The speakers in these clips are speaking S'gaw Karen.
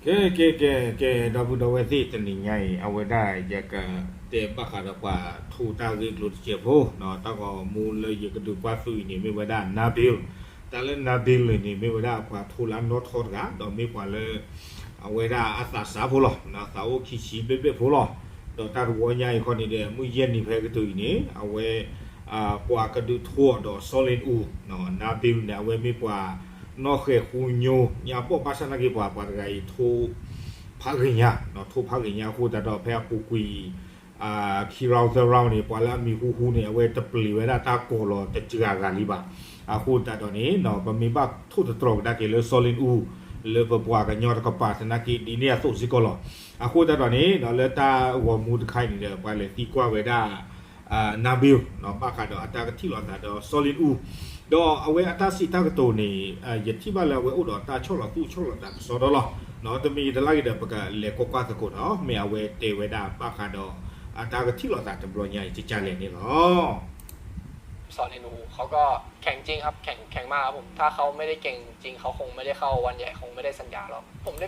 ကဲ ကဲ ကဲ ကဲ ဒီပုၢ်ဒီဝဲၢ်သ့ၣ် တနံၤညါအံၤ အဝဲဒၣ်ယကတဲဘၣ်ဃးဒီးပှၤထိတၢ်ဂ့ၢ်ကျိၤတစဲးဖိ, တၢ်ဂီၤမူလၢယကဒုးကွၢ်သုအံၤန့ၣ် မ့ၢ်ဝဲဒၣ် Nabil, တၢ်လၢ Nabil န့ၣ် မ့ၢ်ဝဲဒၣ်ပှၤထိလၢအနီၣ်ထီတဂၤ ဒီးမ့ၢ်ပှၤလၢ အဝဲဒၣ်အသးစၢ်ဖိလီၤ, သးအိၣ်ခံဆံဘျဲၣ်ဘျဲၣ်ဖိလီၤ. ဒီးတၢ်တဝီညါအံၤခီန့ၣ်ဒီး မုၢ်ယဲၢ်နံၤဖဲကတၢၢ်အံၤန့ၣ် အဝဲ ပှၤကဒုးထိအီၤဒီး စီလ့ၣ်အူ Nabil န့ၣ် အဝဲမ့ၢ်ပှၤနီၣ်ဃဲၤဃူညိ ညါဘီၣ် ဘၣ်ဆၣ်နာ်က့ ပှၤ ပှၤတဂၤအံၤထိ ဖးဂ့ၤညါ, ထိဖးဂ့ၤညါအဃိသတးဒီး ဖဲအပူၤကွံာ် ခံ round သၢ round န့ၣ် ပှၤလၢအမံၤဟူဟူန့ၣ် အဝဲတပျံၤဝဲဒၣ်တၢ်ကိးလီၤတစှၤဂၤလံဘၣ်. အဃိသတးဒီးန့ၣ် ပမ့ၢ်ဘၣ်ထိၣ်သတြီၤကဒါက့ၤလၢစီလ့ၣ်အူ လၢပပှၤကညီတကပၤသနာ်က့ ဒ်န့ၣ်အသိးစ့ၢ်ကီးလီၤ. အဃိသတးဒီးန့ၣ် လၢတၢ်ဂီၤမူတခါအံၤန့ၣ်ဒီး ပှၤလဲၤသံကွၢ်ဝဲဒၣ် Nabil ဘၣ်ဃးဒီးအတၢ်ကထံၣ်လိာ်သးဒီးစီလ့ၣ်အူ ဒီးအဝဲအတၢ်စံးတၢ်ကတိၤန့ၣ် ယထံၣ်ဘၣ်လၢအဝဲအိၣ်ဒီးတၢ်ဆီၣ်လီၤသူၣ်ဆီၣ်လီၤသးကစီဒီလီၤ. တမံၤတလါက့ၤဒီး ပကလဲၤကွၢ်ကွၢ်သကိးဒီး မ့ၢ်အဝဲတဲဝဲဒၣ်ဘၣ်ဃးဒီး အတၢ်ကထံၣ်လိာ်သးတဘျီညါအံၤ ကကလဲၣ်န့ၣ်လီၤ. สอนเรียนรู้เขาก็แข็งจริงครับ แข็งแข็งมากครับผม ถ้าเขาไม่ได้เก่งจริงเขาคงไม่ได้เข้าวันใหญ่ คงไม่ได้สัญญาหรอก ผมได้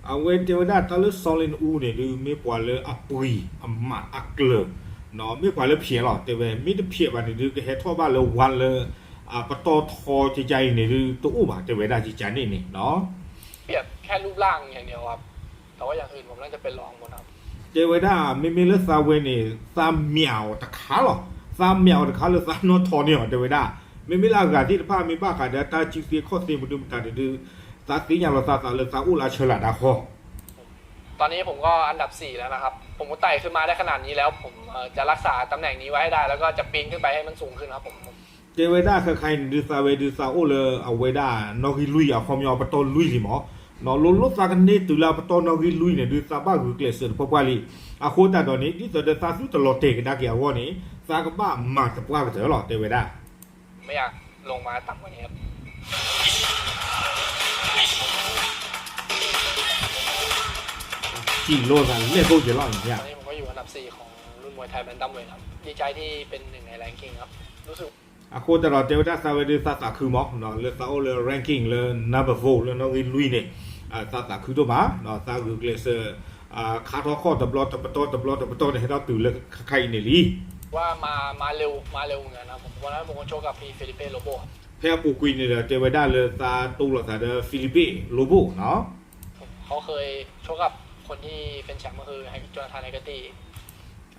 အဝဲတဲဝဲဒၣ်တၢ်လၢစီလ့ၣ်အူန့ၣ်ဒုး မ့ၢ်ပှၤလၢအပှ့ၤအမးအကျၢၤ, မ့ၢ်ပှၤလၢဖျဲးလီၤ တဲဝဲ မ့ၢ်တဖျဲးဘၣ်န့ၣ်ဒုး ကဟဲထီၣ်ဘၣ်လၢဝါလၢ အပတီၢ်ထီကကါအံၤန့ၣ်ဒုး တအိၣ်ဘၣ် တဲဝဲဒၣ်ကကါန့ၣ်န့ၣ် เปรียบแค่รูปร่างอย่างเดียวครับ แต่ว่าอย่างอื่นผมน่าจะเป็นรองหมดครับ တဲဝဲဒၣ် မ့မ့ၢ်လၢသးဝဲန့ၣ် သးမၠးအီၤတခါလီၤ. သးမၠးအီၤတခါလၢသးနီၣ်ထီန့ၢ်အီၤ တဲဝဲဒၣ်. မ့မ့ၢ်လၢအဂၤသ့ၣ်တဖၣ် မ့ၢ်ဘၣ်ဃးဒီးတၢ်စုသ့ခီၣ်သ့မနုၤမတၤန့ၣ်ဒုး သးသ့ၣ်ညါလီၤသးသးလၢသးအိၣ်လၢအဆၢလၢ်တၢ်ဃီ ตอนนี้ผมก็อันดับสี่แล้วนะครับ ผมก็ไต่ขึ้นมาได้ขนาดนี้แล้ว ผมเอ่อจะรักษาตำแหน่งนี้ไว้ให้ได้ แล้วก็จะปีนขึ้นไปให้มันสูงขึ้นครับผม တဲဝဲဒၣ် ခဲခါအံၤန့ၣ်ဒုး သးဝဲဒုးသးအိၣ်လၢအဝဲဒၣ် နီၣ်ဂံၢ်လွံၢ် အခီပညီ အပတီၢ်လွံၢ်လံမး, လၢလိၣ်သးကန့ၢ်တုၤလၢအပတီၢ်နီၣ်ဂံၢ်လွံၢ်န့ၣ်ဒုး သးဘၣ်ဂုာ်ကျဲးစၢးတပှၢ်ပှၢ်လံ. အဃိသတးဒီးန့ၣ် ဒ်သိးဒီးသးသုတလီၤတဲာ်ကဒါက့ၤအဂီၢ်န့ၣ် သးကဘၣ်မၤတပှၢ်ကတၢၢ်လီၤ တဲဝဲဒၣ်. ไม่อยากลงมาต่ำกว่านี้ครับ စံၣ်လိသးလဲၣ်ကိၣ်က့ၤလီၤန့ၣ် ตอนนี้ผมก็อยู่อันดับสี่ของรุ่นมวยไทย Bantamweight ครับ ดีใจที่เป็นหนึ่งใน ranking ครับ รู้สึก အဃိသတးဒီး တဲဝဲဒၣ်သးဝဲဒုးသးသးခုမး လၢသးအိၣ်လၢ ranking လၢ number four လၢနီၣ်ဂံၢ်လွံၢ်န့ၣ် သးသးခုဒိၣ်မး ဒီးသးဂုာ်ကျဲးစၢး ခါထီၣ်ခီၣ်တဘျီတပတီၢ်တဘျီတပတီၢ်န့ၣ် ဟဲထီၣ်တုၤလၢခဲခါအံၤန့ၣ်လံ. ว่ามามาเร็วมาเร็วเหมือนกันครับผม วันนั้นผมก็ชกกับพี่ Felipe Lobo ဖဲအပူၤကွံာ်န့ၣ်ဒီး တဲဝဲဒၣ်လၢသးတိလိာ်သးဒီး Felipe Lobo န့ၣ် เขาเคยชกกับคนที่เป็นแชมป์ก็คือ Jonathan Haggerty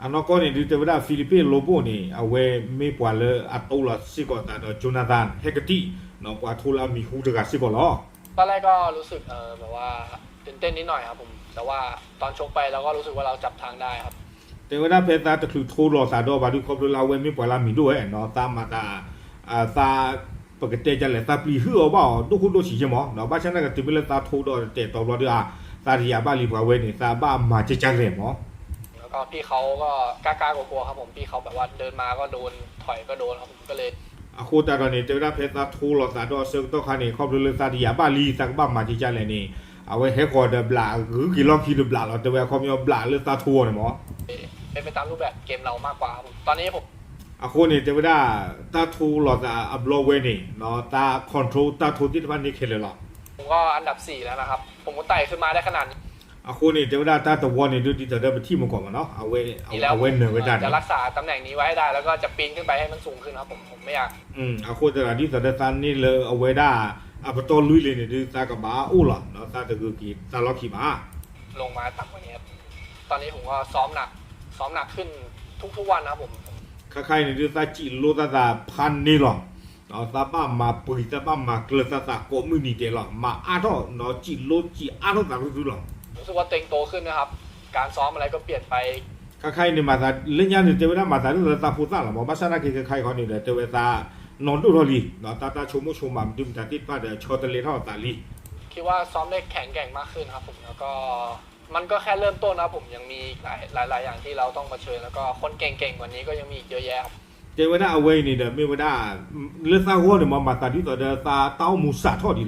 အနီၢ်ကီၢ်န့ၣ်ဒုး တဲဝဲဒၣ် Felipe Lobo န့ၣ် အဝဲမ့ၢ်ပှၤလၢအတိလိာ်စ့ၢ်ကီးသးဒီး Jonathan Haggerty န့ၣ် ပှၤထိလၢအမံၤဟူတဂၤစ့ၢ်ကီးလီၤ. ตอนแรกก็รู้สึกเออแบบว่า ตื่นเต้นนิดหน่อยครับผม แต่ว่าตอนชกไปเราก็รู้สึกว่าเราจับทางได้ครับ တဲဝဲဒၣ်ဖဲသးတချုးထိလိာ်သးဒီးဘၣ်ဒုး ခီဖျိလၢအဝဲမ့ၢ်ပှၤလၢအမံၤဒိၣ်ဝဲန့ၣ် သးမၤသး သး ပကတဲဒ်လဲၣ် သးပျံၤဟုၣ်အီၤဘၣ်အီၤ ဒိၣ်ခိၣ်ဒိၣ်ဆံးက့မး ဘၣ်ဆၣ်သနာ်က့ တုၤမ့ၢ်လၢသးထိဒီးတဲာ်တီၤဘျီဒုး သးတယာ်ဘၣ်လံပှၤဝဲန့ၣ် သးဘၣ်မၤကကါလဲၣ်မး แล้วก็พี่เขาก็กล้ากล้ากลัวกลัวครับผม พี่เขาแบบว่าเดินมาก็โดน ถอยก็โดนครับผม ก็เลย အဃိသတးဒီးန့ၣ် တဲဝဲဒၣ်ဖဲသးထိလိာ်သးဒီးအဆၢကတီၢ်ခါန့ၣ် ခီဖျိလၢသးတယာ်ဘၣ်လံ သးကဘၣ်မၤကကါလဲၣ်န့ၣ် အဝဲဟဲဃီၤဒီးဘျး ဂုာ်က့ၤလီၢ်ခံဒီးဘျးလီၤ တဲဝဲအခီပညီဘျးလးလၢသးထိအီၤန့ၣ်မး เป็นไปตามรูปแบบเกมเรามากกว่าครับผม ตอนนี้ผม အဃိန့ၣ် တဲဝဲဒၣ် တၢ်ထိလိာ်သးအဘျီဝဲန့ၣ် သး control တၢ်ထိသ့ၣ်တဖၣ်န့ၢ်ခဲလၢာ်လီၤ ผมก็อันดับสี่แล้วนะครับ ผมก็ไต่ขึ้นมาได้ขนาดนี้ အဃိန့ၣ် တဲဝဲဒၣ်တၢ်တဝီန့ၣ်ဒုး ဒ်သိးဒီးပထံၣ်မ့ၢ်ကီးမးနီၤ အဝဲနၢၤဝဲဒၣ်န့ၣ် จะรักษาตำแหน่งนี้ไว้ให้ได้ แล้วก็จะปีนขึ้นไปให้มันสูงขึ้นครับผม ผมไม่อยาก အဃိသတးဒီး ဒ်သိးဒီးသးန့ၢ်လၢအဝဲဒၣ် အပတီၢ်လွံၢ်လံန့ၣ်ဒုး သးကဘၣ်အိၣ်လီၤ သးတဂုာ်က့ၤသးလီၢ်ခံဘၣ် ลงมาต่ำกว่านี้ครับ ตอนนี้ผมก็ซ้อมหนัก ซ้อมหนักขึ้นทุกๆวันนะครับผม ခဲခါအံၤန့ၣ်ဒုး သးစံၣ်လိသးသးဖးန့ၢ်လီၤ သးဘၣ်မၤပှံၤ သးဘၣ်မၤကျၢၤသးသးကိးမုၢ်နံၤဒဲးလီၤ မၤအါထီၣ် စံၣ်လိစံၣ်အါထီၣ်သးရုၢ်ရုၢ်လီၤ รู้สึกว่าตัวเองโตขึ้นนะครับ การซ้อมอะไรก็เปลี่ยนไป ခဲခါအံၤန့ၣ် မၤသး လၢညါန့ၣ် တဲဝဲဒၣ်မၤသးဒ်သိးသးဖိသၣ်လီၤမး ဘၣ်ဆၣ်သနာ်က့ ခဲခါအံၤခီန့ၣ်ဒီး တဲဝဲသးနီၢ်ဒိၣ်ထီၣ်လံ သးတၢ်ဆိကမိၣ်ဆိကမးမနုၤမတၤသ့ၣ်တဖၣ်ဒီး ဆီတလဲထီၣ်သးလံ คิดว่าซ้อมได้แข็งแกร่งมากขึ้นครับผม แล้วก็มันก็แค่เริ่มต้นนะครับผม ยังมีอีกหลายหลายหลายอย่างที่เราต้องเผชิญ แล้วก็คนเก่งๆกว่านี้ก็ยังมีอีกเยอะแยะครับ တဲဝဲဒၣ်အဝဲအံၤန့ၣ်ဒီး မ့ၢ်ဝဲဒၣ် လၢသးဂီၢ်န့ၣ်မး မၤသးဒ်သိးဒီးသးတၢ်အိၣ်မူစးထီၣ်ဒံးလီၤ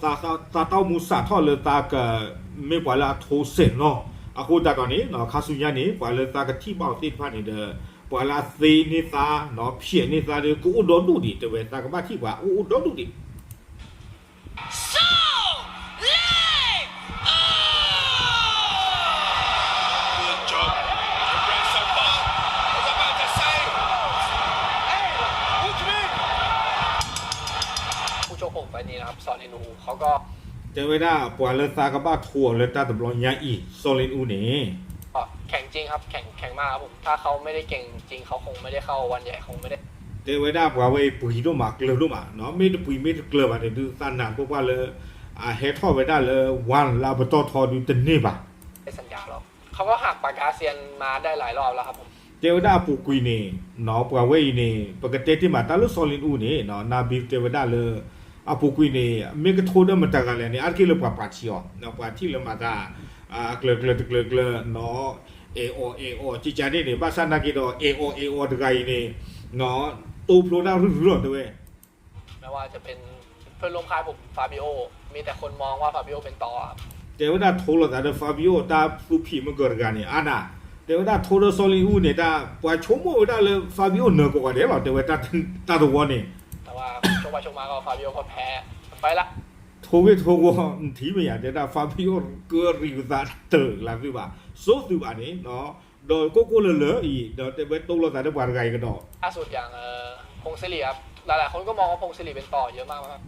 သးတၢ်အိၣ်မူစးထီၣ်လၢသးက မ့ၢ်ပှၤလၢအထိစဲးနီၢ် အဃိသတးဒီးန့ၣ် ခါဆူညါန့ၣ် ပှၤလၢသးကထံၣ်ဘၣ်အီၤသ့ၣ်တဖၣ်န့ၣ်ဒီး ပှၤလၢအသ့န့ၢ်သး ဖျဲးန့ၢ်သးဒီး ကအိၣ်ဒီဒူၣ်ဒံး တဲဝဲသးကဘၣ်ထံၣ်ပှၤအိၣ်အိၣ်ဒီဒူၣ်ဒံး So, လ့ วันนี้นะครับ ซอลินอูเขาก็ တဲဝဲဒၣ်ပှၤလၢသးကဘၣ်ထိအီၤလၢတၢ်တဘျီညါအံၤ စီၤလ့ၣ်အူန့ၣ် แข็งจริงครับ แข็ง แข็งมากครับผม ถ้าเขาไม่ได้เก่งจริง เขาคงไม่ได้เข้าวันใหญ่ คงไม่ได้ တဲဝဲဒၣ်ပှၤဝဲအံၤပှံၤဒိၣ်မးကျၢၤဒိၣ်မးနီၤ မ့ၢ်တပှံၤမ့ၢ်တကျၢၤဘၣ်န့ၣ်ဒုး သးနၢ်ပှၢ်ပှၢ်လၢ အဟဲထီၣ်ဝဲဒၣ်လၢ ဝၣ် လၢအပတီၢ်ထီဒုးတန့ၢ်ဘၣ် ได้สัญญาแล้ว เขาก็หักปากกาเซียนมาได้หลายรอบแล้วครับผม တဲဝဲဒၣ်အပူၤကွံာ်န့ၣ် ပှၤဝဲအံၤန့ၣ် ပကတဲတ့ၢ်မးတၢ်လၢစီၤလ့ၣ်အူန့ၣ် နၢ်ဘံတဲဝဲဒၣ်လၢ အပူၤကွံာ်န့ၣ် မ့ၢ်ကထိဒီးမတၤဂၤလဲၣ်န့ၣ် အါတက့ၢ်လၢပှၤပာ်ထံအီၤ ပှၤထံၣ်လၢမၤသး အကျၢၤကျၢၤတကျၢၤကျၢၤနီၤ အဲၣ်အီၣ်အဲၣ်အီၣ်ကကန့ၣ်န့ၣ် ဘၣ်ဆၣ်နာ်က့ဒီး အဲၣ်အီၣ်အဲၣ်အီၣ်တဂၤအံၤန့ၣ် တိဖျိတၢ်ရုၢ်ရုၢ်လီၤတဲဝဲ ไม่ว่าจะเป็นเพื่อนร่วมค่ายผม ฟาบิโอ มีแต่คนมองว่า ฟาบิโอ เป็นต่อครับ တဲဝဲဒၣ်ထိလိာ်သးဒီး ဖၣ်ဘံအိၣ် တၢ်သူၣ်ဖှံမုၢ်ကၢၤတဂၤန့ၣ် အါဒၣ် တဲဝဲဒၣ်ထိဒီးစီၤလ့ၣ်အူန့ၣ် တၢ်ပှၤဆိကမိၣ်ဝဲဒၣ်လၢ ဖၣ်ဘံအိၣ်နၢၤကိးဂၤဒဲးလီၤ တဲဝဲတၢ်တဝီန့ၣ် แต่ว่าชกไปชกมาก็ ฟาบิโอ ก็แพ้ไปละ ထိဂ့ၢ်ထိဂီၤ နထံၣ်မ့ၢ်ယါ တဲဒၣ် ဖၣ်ဘံအိၣ်ကရံးပသးတၢၢ်လၢသုဘၣ် စိသုဘၣ်န့ၣ် ဒီးကိၢ်ကိၢ်လၢၤလၢၤအံၤ ဒီးတဲဝဲတိလိာ်သးဒီးပှၤတဂၤအံၤကဒီး ล่าสุดอย่างเอ่อพงศิริครับ หลายๆคนก็มองว่าพงศิริเป็นต่อเยอะมากครับ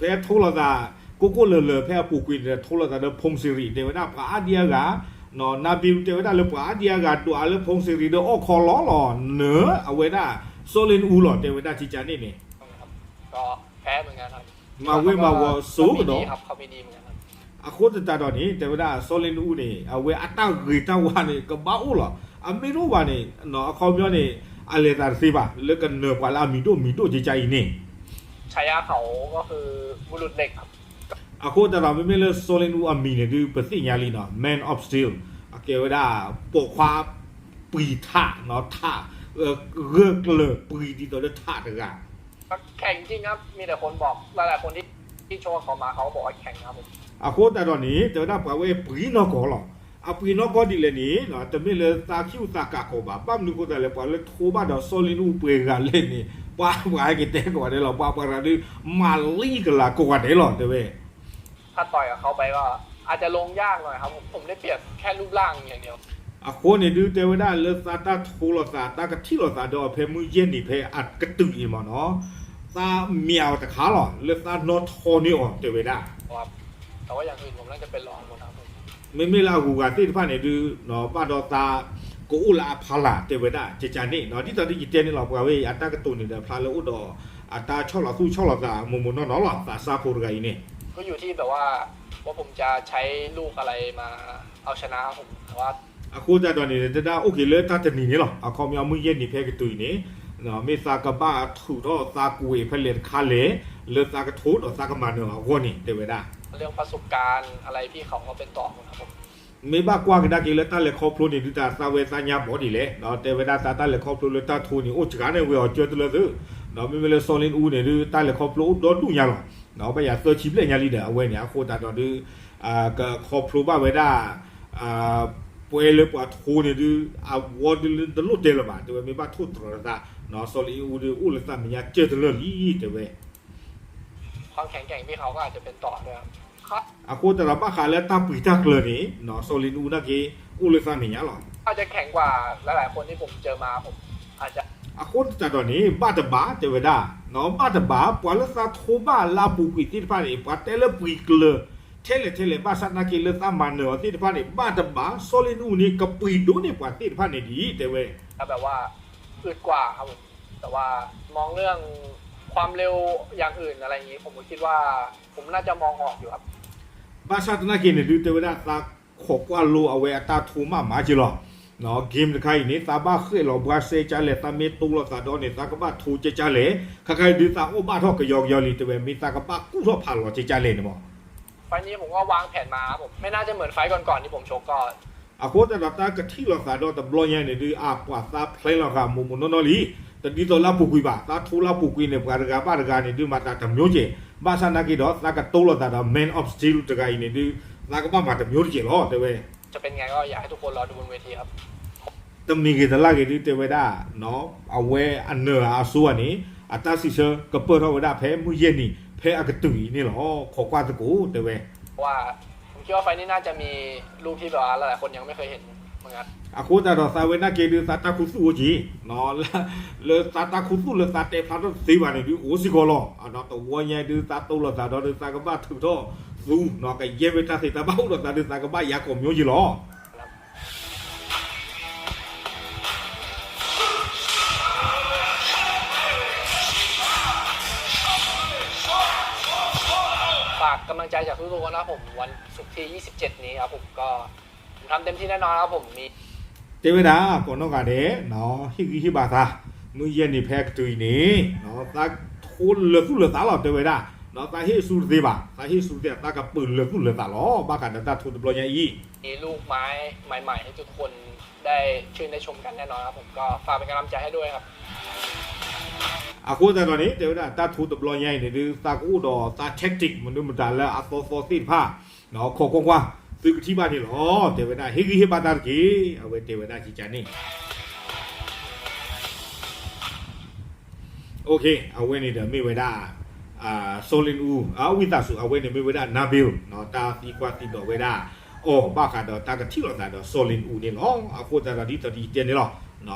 ဖဲထိလိာ်သး ကိၢ်ကိၢ်လၢၤလၢၤ ဖဲအပူၤကွံာ်န့ၣ် ထိလိာ်သးဒီး ဖုန်းစရီ တဲဝဲဒၣ်ပှၤအါဒံအါဂၤ နၢ်ဘံတဲဝဲဒၣ်လၢပှၤအါဒံအါဂၤ ဒွးလၢ ဖုန်းစရီ ဒီးအီၣ်ခီလီၤလီၤ နၢၤအဝဲဒၣ် စီၤလ့ၣ်အူလီၤ တဲဝဲဒၣ်ကကန့ၣ်န့ၣ် မၤဝဲမၤဝီၤစိကဒီး အဃိသတးဒီးန့ၣ် တဲဝဲဒၣ်စီၤလ့ၣ်အူန့ၣ် အဝဲအတၢ်ဂ့ၤတၢ်ဝါန့ၣ် ကဘၣ်အိၣ်လီၤ. အမ့ၢ်တအိၣ်ဘၣ်န့ၣ် အခီပညီန့ၣ် အလဲၤသးတသ့ဘၣ် လၢကနၢၤပှၤလၢအမံၤဒိၣ်မံၤဒိၣ်ကကအံၤန့ၣ် ฉายาเขาก็คือบุรุษเหล็กครับ အဃိသတးဒီး မ့မ့ၢ်လၢစီၤလ့ၣ်အူအမံၤန့ၣ်ဒုး ပသ့ၣ်ညါလံနီၤ Man of Steel အကဲဝဲဒၣ် ပိာ်ခွါပှံၤထး ထး ဂၢၢ်ကျၢၤပှံၤဒ်သိးလၢထးတဂၤ แข็งจริงครับ มีแต่คนบอก หลายๆคนที่ที่ชกกับเขามา เขาก็บอกว่าแข็งครับผม အဃိသတးဒီးန့ၣ် တဲဝဲဒၣ်ပှၤဝဲပှံၤနီၢ်ကီၢ်လီၤ. အပှံၤနီၢ်ကီၢ်ဒ်လဲၣ်န့ၣ် တမ့ၢ်လၢသးခံးသးကၢ်ကီၢ်ဘၣ်. ဘၣ်မနုၤအဃိသတးလဲၣ် ပှၤလၢထိဘၣ်ဒီးစီၤလ့ၣ်အူပှဲၤဂၤလဲၣ်န့ၣ် ပှၤပှၤဟဲက့ၤတဲကိးဂၤဒဲးလီၤ. ပှၤပှၤတဂၤဒုး မၤလံကလၤကိးဂၤဒဲးလီၤ တဲဝဲ ถ้าต่อยกับเขาไปก็อาจจะลงยากหน่อยครับผม ผมได้เปรียบแค่รูปร่างอย่างเดียว အဃိန့ၣ်ဒုး တဲဝဲဒၣ်လၢသးတၢ်ထိလိာ်သး တၢ်ကထံၣ်လိာ်သးဒီး ဖဲမုၢ်ယဲၢ်နံၤဖဲအကတုၤအံၤမ့ၢ်နီၤ သးမံၤအီၤတခါလီၤ လၢသးနီၣ်ထီန့ၢ်အီၤ တဲဝဲဒၣ် แต่ว่าอย่างอื่นผมน่าจะเป็นรองหมดครับผม မ့မ့ၢ်လၢအဂုၤအဂၤသ့ၣ်တဖၣ်န့ၣ်ဒုး ဘၣ်ဒီးသးကအိၣ်လၢအဖီလာ် တဲဝဲဒၣ် ကကန့ၣ်နီၤ ဒ်သိးဒ်ယတဲန့ၣ်လီၤ ပှၤဝဲအံၤအတၢ်ကတိၤန့ၣ်ဒီး ဖျါလၢအိၣ်ဒီးအတၢ်ဆီၣ်လီၤသူၣ်ဆီၣ်လီၤသး မိၢ်မိၢ်နီၢ်နီၢ်လီၤ သးစၢ်ဖိတဂၤအံၤန့ၣ် ก็อยู่ที่แบบว่า ว่าผมจะใช้ลูกอะไรมาเอาชนะครับผม แต่ว่า အဃိသတးဒီးန့ၣ် တဲဒၣ်အိၣ်က့ၤလၢတၢ်တနံၤန့ၣ်လီၤ. အခီပညီမုၢ်ယဲၢ်နံၤဖဲကတုၤအံၤန့ၣ် မ့ၢ်သးကဘၣ်ထုးထီၣ်သးကွံာ်ဖဲလဲၣ်တခါလဲၣ် လၢသးကထိဒီးသးကမၤနၢၤအဂီၢ်န့ၣ် တဲဝဲဒၣ် เรื่องประสบการณ์อะไรพี่เขาก็เป็นต่อหมดครับผม မ့ၢ်ဘၣ်ကွၢ်ကဒါက့ၤလၢတၢ်လဲၤခီဖျိန့ၣ် ဒုးတၢ်သးဝဲသးညါဘီဒ်လဲၣ် တဲဝဲဒၣ်သးတၢ်လဲၤခီဖျိလၢတၢ်ထိန့ၣ် အိၣ်စှၤန့ၢ်ဝဲအီၤကၢတလၢသု မ့မ့ၢ်လၢစီၤလ့ၣ်အူန့ၣ်ဒုး တၢ်လဲၤခီဖျိအိၣ်ဒီဒူၣ်ညါလီၤ. ဘၣ်ယၤသၢဆံဘျဲၣ်ညါလံဒီး အဝဲန့ၣ် အဃိသတးဒီးဒုး ကခီဖျိဘၣ်ဝဲဒၣ် ပှဲၤလၢပှၤထိန့ၣ်ဒုး အဝီဒုးတလိၣ်တဲလၢၤဘၣ် တဲဝဲမ့ၢ်ဘၣ်ထိၣ်တြီၤလၢသး စီၤလ့ၣ်အူဒုး အိၣ်လၢသးမဲာ်ညါကၢတလၢလံ တဲဝဲ ความแข็งแกร่งพี่เขาก็อาจจะเป็นต่อด้วยครับ အဃိသတးဒီးဘၣ်ဃးလၢတၢ်ပှံၤတၢ်ကျၢၤန့ၣ် စီၤလ့ၣ်အူနာ်က့ အိၣ်လၢသးမဲာ်ညါလီၤ. อาจจะแข็งกว่าหลายๆคนที่ผมเจอมาผม อาจจะ အဃိသတးဒီးန့ၣ် ဘၣ်တဘၣ် တဲဝဲဒၣ် ဘၣ်တဘၣ် ပှၤလၢသးထိဘၣ်လၢအပူၤကွံာ်သ့ၣ်တဖၣ်န့ၣ် ပှၤတဲလၢပှံၤကျၢၤ ထဲလဲၣ်ထဲလဲၣ် ဘၣ်ဆၣ်နာ်က့လၢသးမၤနၢၤအီၤသ့ၣ်တဖၣ်န့ၣ် ဘၣ်တဘၣ် စီၤလ့ၣ်အူန့ၣ် ကပှံၤဒိၣ်န့ၢ်ပှၤသ့ၣ်တဖၣ်န့ၣ်ဒ် တဲဝဲ แบบว่าอึดกว่าครับผม แต่ว่ามองเรื่องความเร็วอย่างอื่นอะไรอย่างนี้ ผมก็คิดว่าผมน่าจะมองออกอยู่ครับ ဘၣ်ဆၣ်သနာ်က့န့ၣ်ဒုး တဲဝဲဒၣ်သးခိးကွၢ်လိအဝဲအတၢ်ထိမးမးက့လီၤ. game တခါအံၤန့ၣ် သးဘၣ်ဃဲၣ်လီၤဘှါစဲကၢလဲၣ် သးမ့ၢ်တိလိာ်သးဒီးန့ၣ် သးကဘၣ်ထိကၢကၢလဲၣ် ခါခါအံၤဒုးသးအိၣ်ဘၣ်ထီၣ်ကယီကယီလံ တဲဝဲ မ့ၢ်သးကဘၣ်ကူၣ်ထီၣ်ဖးလီၤကၢကၢလဲၣ်န့ၣ်မး ไฟล์นี้ผมก็วางแผนมาครับผม ไม่น่าจะเหมือนไฟล์ก่อนๆที่ผมชกก็ အဃိသတးဒီးတၢ်ကထံၣ်လိာ်သးဒီးတဘျီညါန့ၣ်ဒုး အပှၤသးဖျဲလီၤဃာ်မိၢ်မိၢ်နီၢ်နီၢ်လံ. တဒ်သိးလၢအပူၤကွံာ်ဘၣ် သးထိလၢအပူၤကွံာ်န့ၣ် ပှၤတဂၤဘၣ်တဂၤန့ၣ်ဒုး မၤသးတမျိုးကဲ ဘၣ်ဆၣ်နာ်က့ဒီး သးကတိလိာ်သးဒီး Man of Steel တဂၤအံၤန့ၣ်ဒုး သးကဘၣ်မၤတမျိုးတကဲလီၤ တဲဝဲ จะเป็นไงก็อยากให้ทุกคนรอดูบนเวทีครับ တမံၤဂ့ၤတလၢ်ဂ့ၤဒုး တဲဝဲဒၣ် အဝဲအနၢၤအစိအန့ၣ် အတၢ်စံးဆၢကပၢၢ်ထီၣ်ဝဲဒၣ်ဖဲမုၢ်ယဲၢ်နံၤ ဖဲအကတုၤအံၤန့ၣ်လီၤ. ခိးကွၢ်သကိး တဲဝဲ เพราะว่าผมคิดว่าไฟล์นี้น่าจะมีลูกที่แบบว่าหลายๆคนยังไม่เคยเห็น အဃိသတးဒီးသးဝဲနာ်က့ဒုး သးတၢ်ခူသူၣ်အိၣ်က့ၤ, လၢသးတၢ်ခူသူၣ်လၢသးတဲဖျါထီၣ်တသ့ဘၣ်န့ၣ်ဒုး အိၣ်စ့ၢ်ကီးလီၤ. ဒီးတဝီညါဒုး သးတိၢ်လိာ်သးဒီးဒုး သးကဘၣ်ထုးထီၣ်သူနီၤ, ကယဲၢ်မ့ၢ်တၢ်သ့တၢ်ဘၣ်အိၣ်ဒီးသးဒုး သးကဘၣ်ယၤကိးမံၤက့ၤလီၤ. တဲဝဲဒၣ် ကိးနီၢ်ဂၤဒဲး ဟ့ၣ်ဂံၢ်ဟ့ၣ်ဘါသး, မုၢ်ယဲၢ်နံၤဖဲအကတၢၢ်အံၤန့ၣ် သးထိလၢာ်သူၣ်လၢာ်သးလီၤ တဲဝဲဒၣ်, သးဟ့ၣ်အစုတသ့ဘၣ်, သးဟ့ၣ်အစုတသ့ သးကပၢၤလၢာ်သူၣ်လၢာ်သးလီၤ ဘၣ်ဃးဒီးတၢ်ထိတဘျီညါအံၤ အဃိသတးဒီးန့ၣ် တဲဝဲဒၣ်တၢ်ထိတဘျီညါအံၤန့ၣ်ဒုး သးကအိၣ်ဒီးသး tactic မနုၤမတၤလၢအသီသီသ့ၣ်တဖၣ် ခိးကွၢ်ကွၢ် သုကထံၣ်ဘၣ်န့ၣ်လီၤ. တဲဝဲဒၣ် ဟ့ၣ်ဂံၢ်ဟ့ၣ်ဘါသးတက့ၢ်. အဝဲတဲဝဲဒၣ်ကကန့ၣ် အဝဲန့ၣ်ဒီးမ့ၢ်ဝဲဒၣ် စီၤလ့ၣ်နအူ ဝံသးစူၤ အဝဲန့ၣ်မ့ၢ်ဝဲဒၣ် Nabil တၢ်သံကွၢ်သံဒိးဝဲဒၣ်အီၤ ဘၣ်ဃးဒီးတၢ်ကထံၣ်လိာ်သးဒီးစီၤလ့ၣ်နအူန့ၣ်လီၤ. အဃိသတးဒီးဒ်သိးဒ်ယတဲန့ၣ်လီၤ,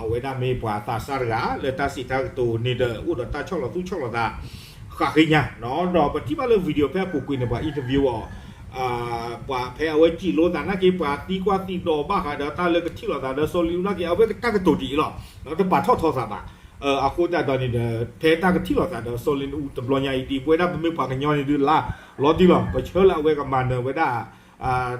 အဝဲဒၣ်မ့ၢ်ပှၤသးစၢ်တဂၤ လၢတၢ်စံးတၢ်ကတိၤန့ၣ်ဒီး အိၣ်ဒီးတၢ်ဆီၣ်လီၤသူၣ်ဆီၣ်လီၤသး ဃးဃ့ညါ, ဒီးပထံၣ်ဘၣ်လၢ video ဖဲအပူၤကွံာ်န့ၣ် ပှၤ interview အီၤ ပှၤဖဲအဝဲစံးလိာ်သးနာ်က့ ပှၤသံကွၢ်သံဒိးဘၣ်ဃးဒီးတၢ်လၢကထံၣ်လိာ်သးဒီးစီၤလ့ၣ်နအူနာ်က့ အဝဲတၢ်ကတိၤဒ်အံၤလီၤ, တပာ်ထီၣ်ထီသးဘၣ်. အဃိသတးဒီးန့ၣ်ဒီး ဖဲတၢ်ကထံၣ်လိာ်သးဒီးစီၤလ့ၣ်နအူတဘျီညါအံၤ ဒ်ပဝဲဒၣ်ပမ့ၢ်ပှၤကညီန့ၣ်ဒုး လါလီၤတံၢ်လီၤ ပဆၢလၢအဝဲကမၤနၢၤဝဲဒၣ်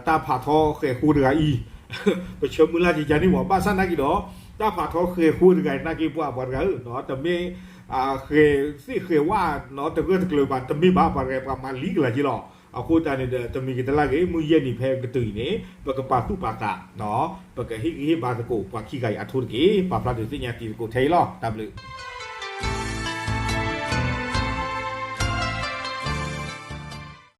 တၢ်ဖးထီဃဲၤဃိတဂၤအံၤ ပဆၢမုၢ်လၢ်ကကန့ၣ်မး ဘၣ်ဆၣ်နာ်က့ဒီး တၢ်ဖးထီဃဲၤဃိတဂၤအံၤနာ်က့ ပှၤပှၤတဂၤဧၢ, တမ့ၢ် ဃဲၤသ့ၣ်ဃဲၤဝၣ် တဂၢၢ်တကျၢၤဘၣ် တမ့ၢ်ဘၣ် ပှၤတဂၤပှၤမၤလံကလၤက့လီၤ. အဃိသတးန့ၣ်ဒီး တမံၤကတလၢ်ဂ့ၤ မုၢ်ယဲၢ်နံၤဖဲကတၢၢ်အံၤန့ၣ် ပကပာ်သူၣ်ပာ်သး ပကဟ့ၣ်ဂံၢ်ဟ့ၣ်ဘါသကိး ပှၤခံဂၤအံၤအထိတက့ၢ်. ပာ်ဖျါဒုးသ့ၣ်ညါတံၤသကိးထဲအံၤလီၤ. တၢ်ဘျုး